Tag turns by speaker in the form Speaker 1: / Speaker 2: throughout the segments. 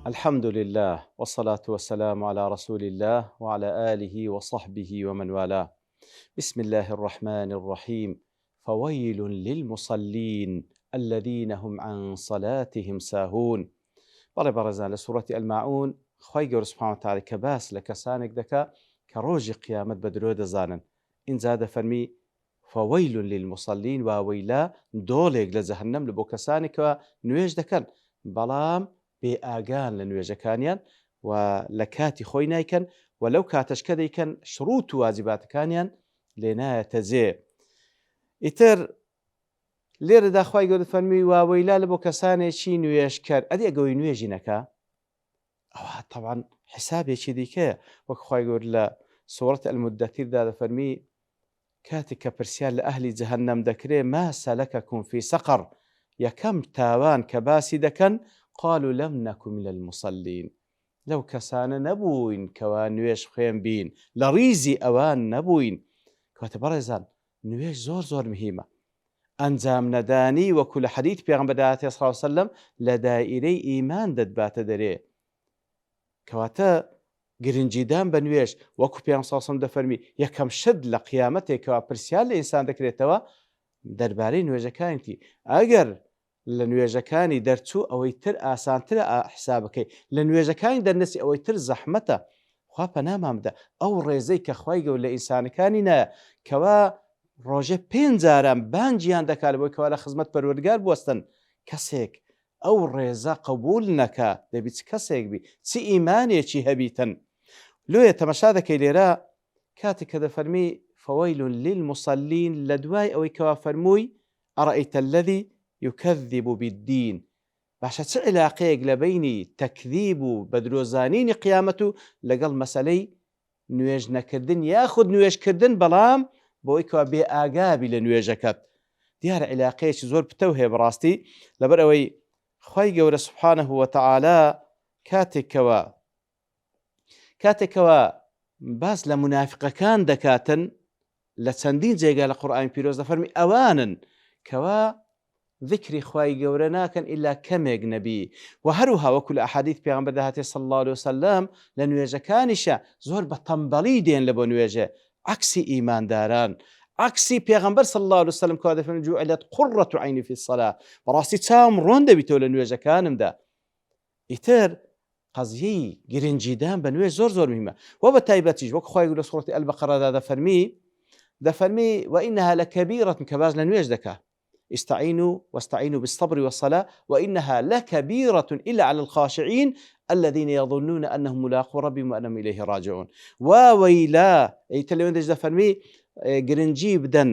Speaker 1: الحمد للە والصلاة والسلام علی رسول اللە وعلی آله وصحبه ومن والاه بسم اللە الرحمن الرحیم فویل للمصلین الذین هم عن صلاتهم ساهون بەڵێ بەڕێزان لە سوڕەتی الماعون خوای گەورە سبحانە وتعالی کە باس لە کەسانێک دەکا کە ڕۆژی قیامەت بە درۆ دەزانن ئینجا دەفەرمی فویل للمصلین واوەیلا دۆڵێک لە جەهەنەم لە بۆ کەسانێک کەوا نوێژ دەکەن بەڵام بێ ئاگان لە نوێژەکانیان و لە کاتی خۆی نایکەن و لەو کاتەش کە دەیکەن شروط و واجباتەکانیان لێ نایەتە جێ. ئیتر لێرەدا خوای گەورە فەرمی واوەیلا لە بۆ کەسانێکی نوێژکەر ئەدی ئەگەوەی نوێژی نەکا ئەوە تەبعەن حسابێکی دیکەیە وەک خوای گەورە لە سوڕەت المدثردا دەفەرمی کاتێک کە پرسیار لە ئەهلی جەهەنەم دەکرێ ما سەلەکەکم فی سەقەر یەکەم تاوان کە باسی دەکەن قالوا لم نک من المصلین لەو کەسانە نەبووین کەوا نوێژ خوێن بین لە ڕیزی ئەوان نەبووین کەواتە بەڕێزان نوێژ زۆر زۆر مهیمە ئەنجام نەدانی وەکو لە حەدیث پێغەمبەردا هاتیە صلی اللە علیە وسلم لە دائیرەی ئیمان دەتباتە دەرێ کەواتە گرنگیدان بە نوێژ وەکو پێغەمبەر صلی اللە علیە وسلم دەفەرمی یەکەم شت لە قیامەتێکەوە پرسیار لە ئینسان دەکرێتەوە دەربارەی نوێژەکانیتی ئەگەر لە نوێژەکانی دەرچوو ئەوەی تر ئاسانترە حسابەکەی لە نوێژەکانی دەرنەچی ئەوەی تر زەحمەتە خوا پەنامان بدە ئەو ڕێزەی کە خوای گەورە لە ئینسانەکانی نایە کەوا ڕۆژێ پێنج جاران بانگیان دەکات بۆی کەوا لە خزمەت پەروەردگار بوەستن کەسێک ئەو ڕێزە قبول نەکا دەبی چ کەسێک بی چ ئیمانێکی هەبیتن لۆیە تەمەشا دەکەی لێرە کاتێک کە دەفەرمی فویل للمصلین لە دوای ئەوەی کەوا فەرمووی ارەیت الذی یکذب بالدین باشە چ عیلاقەیەک لە بەینی تەکذیب و بەدرۆزانینی قیامەت و لەگەڵ مەسەلەی نوێژ نەکردن یاخود نوێژکردن بەڵام بۆی کەوا بێ ئاگابی لە نوێژەکەت دیارە عیلاقەیەکی زۆر پتەو هەیە بەڕاستی لەبەر ئەوەی خوای گەورە سبحانه وتعالی کاتێک کەوا کاتێک کەوا باس لە مونافقەکان دەکاتن لە چەندین جێگا لە قورئانی پیرۆز دەفەرمی ئەوانن کەوا ذکری خوای گەورە ناکەن ئیلا کەمێک نەبی و هەروها وەکو لە ئەحادیث پێغەمبەر دەهاتێ صلی الله علیه وسلم لە نوێژەکانیشە زۆر بە تەمبەڵی دێن لە بۆ نوێژێ عەکسی ئیمانداران عەکسی پێغەمبەر صلی الله علیه وسلم کەوا دەفەرموێ جعلت قرة عینی فی الصلاة بەڕاستی چاوم ڕۆن دەبیتەوە لە نوێژەکانمدا ئیتر قەزیەی گرنگیدان بە نوێژ زۆر زۆر مهمە وە بە تایبەتیش وەک خوای لە سوڕەتی البقرەدا دەفەرمی دەفەرمی وإنها لكبيرة کە باس لە نوێژ دەکا استعینوا واستعینوا بالصبر والصلاة وإنها لكبيرة إلا على الخاشعين الذين يظنون أنهم ملاقو ربهم وأنهم إليه راجعون واوەیلا ئیتر لەوێندەش دەفەرمی گرنگی بدەن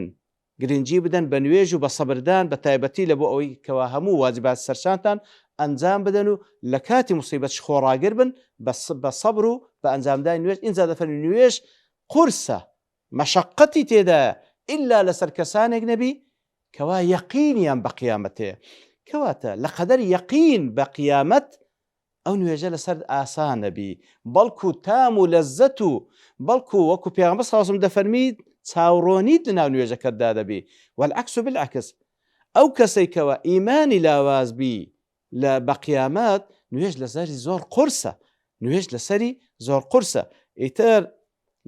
Speaker 1: گرنگی بدەن بە نوێژ و بە سەبردان بە تایبەتی لە بۆ ئەوەی کەوا هەموو واجبات سەرشانتان ئەنجام بدەن و لە کاتی موسیبەتش خۆڕاگر بن بە سەبر و بە ئەنجامدانی نوێژ ئینجا دەفەرمی نوێژ قورسە مەشەقەتی تێدایە ئیلا لەسەر کەسانێک نەبی کەوا یەقینیان بە قیامەت هەیە کەواتە لە قەدەر یەقین بە قیامەت ئەو نوێژە لەسەرت ئاسان نەبی بەڵکو تام و لەزەت و بەڵکو وەکو پێغەمبەر صلی اللە علیە وسلم دەفەرمی چاوڕۆنیت لەناو نوێژەکەتدا دەبی والعکس بالعکس ئەو کەسەی کەوا ئیمانی لاواز بی لە بە قیامەت نوێژ لەسەری زۆر قورسە نوێژ لەسەری زۆر قورسە ئیتر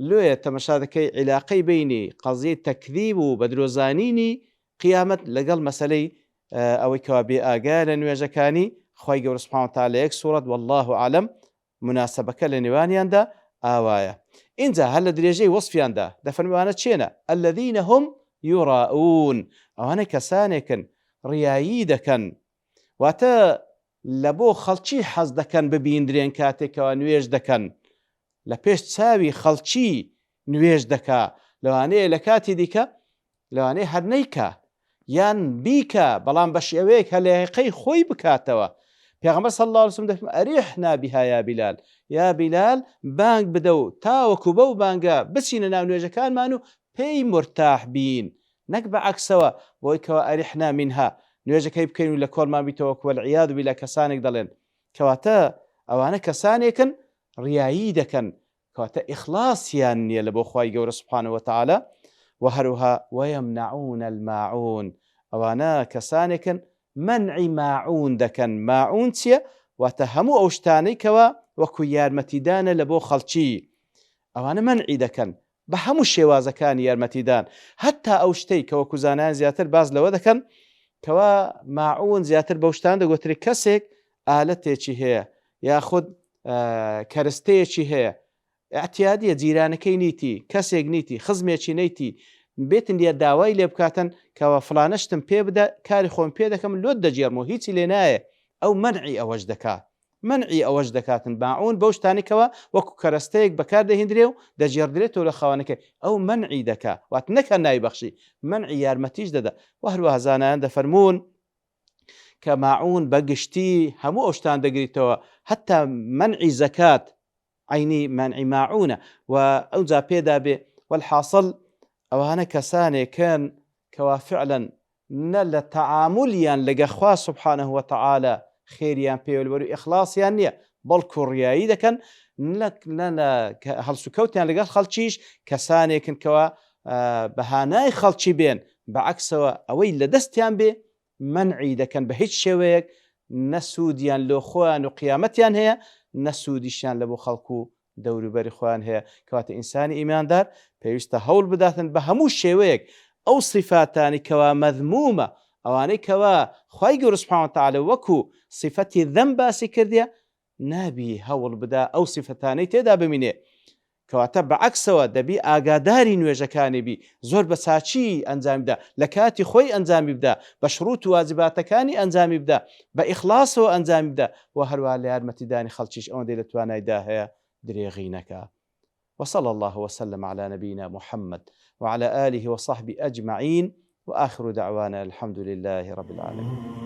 Speaker 1: لۆیە تەمەشا دەکەی عیلاقەی بینی قەزیەی تەکذیب و بەدرۆزانینی قیامەت لەگەڵ مەسەلەی ئەوەی کەوا بێ ئاگایە لە نوێژەکانی خوای گەورە سبحانە وتعالی لە یەک سوڕەت واللە اعلم موناسەبەکە لە نێوانیاندا ئاوایە ئینجا هەر لە درێژەی وەسفیاندا دەفەرموێ ئەوانە چێنە الذین هم یراؤون ئەوانە کەسانێکن ڕیایی دەکەن واتە لە بۆ خەڵکی حەز دەکەن ببیندرێن کاتێکەوە نوێژ دەکەن لە پێش چاوی خەڵکی نوێژ دەکا لەوانەیە لە کاتی دیکە لەوانەیە هەر نەیکا یان بیکا بەڵام بە شێوەیەک هەر لەیقەی خۆی بکاتەوە پێغەمبەر صلی الله علیه وسلم دەفەرموێ ئەریحنا بها یا بلال یا بلال بانگ بدە و تاوەکو بەو بانگە بچینە ناو نوێژەکانمان و پێی مورتاح بین نەک بە عەکسەوە بۆی کەوا ئەریحنا منها نوێژەکەی بکەین و لە کۆڵمان بیتەوە وەکو والعیاذ بالله کەسانێک دەڵێن کەواتە ئەوانە کەسانێکن ڕیایی دەکەن کەواتە ئیخڵاسیان نیە لە بۆ خوای گەورە سبحانە وتعالی وە هەروها ویمنعون الماعون ئەوانە کەسانێکن مەنعی ماعون دەکەن ماعون چیە؟ واتە هەموو ئەو شتانەی کەوا وەکو یارمەتیدانە لە بۆ خەڵکی ئەوانە مەنعی دەکەن بە هەموو شێوازەکانی یارمەتیدان هەتا ئەو شتەی کە وەکو زانایان زیاتر باس لەوە دەکەن کەوا ماعون زیاتر بەو شتان دەگوترێت کەسێک ئالەتێکی هەیە یاخود کەرستەیەکی هەیە ئیعتیادیە جیرانەکەی نیتی کەسێک نیتی خزمێکی نیتی بێتن لە داوای لێ بکاتن کەوا فلانە شتم پێ بدە کاری خۆم پێ دەکەم لۆت دەگێڕمەوە هیچی لێ نایە ئەو مەنعی ئەوەش دەکا مەنعی ئەوەش دەکاتن ماعون بەو شتانەی کەوا وەکو کەرەستەیەک بەکار دەهیندرێ و دەگێڕدرێتەوە لە خاوەنەکەی ئەو مەنعی دەکا وات نەکا نایبەخشی مەنعی یارمەتیش دەدا وە هەروەها زانایان دەفەرموون کە ماعون بە گشتی هەموو ئەو شتان دەگریتەوە هەتا مەنعی زەکات عەینی مەنعی ماعونە و ئەوجا پێدا بێ وەلحاسڵ ئەوانە کەسانێکن کەوا فعلا نە لە تەعامولیان لەگە خوا سبحانە وتعالی خێریان پێوە لەبەرو ئیخڵاسیان نیە بەڵکو ڕیایی دەکەن نە لە هەڵسوکەوتیان لەگەڵ خەڵکیش کەسانێکن کەوا بە هانای خەڵکی بێن بە عەکسەوە ئەوەی لە دەستیان بێ مەنعی دەکەن بە هیچ شێوەیەک نە سوودیان لۆ خۆیان و قیامەتیان هەیە نە سوودیشیان لە بۆ خەڵک و دەوروبەری خۆیان هەیە کەواتە ئینسانی ئیماندار پێویستە هەوڵ بداتن بە هەموو شێوەیەک ئەو سیفاتانی کەوا مەذمومە ئەوانەی کەوا خوای گەورە سبحانە وتعالی وەکو سیفەتی ذەم باسی کردیە نابی هەوڵ بدا ئەو سیفەتانەی تێدا بمینێ کەواتە بە عەکسەوە دەبی ئاگاداری نوێژەکانی بی زۆر بە چاکی ئەنجامی بدا لە کاتی خۆی ئەنجامی بدا بە شروط و واجباتەکانی ئەنجامی بدا بە ئیخڵاسەوە ئەنجامی بدا وە هەروەها لە یارمەتیدانی خەڵکیش ئەوەندەی لە توانایدا هەیە درێغی نەکا وصلی اللە وسلم علی نبینا محمد وعلی آله وصحبه اجمعین وآخر دعوانا الحمد لله رب العالمین.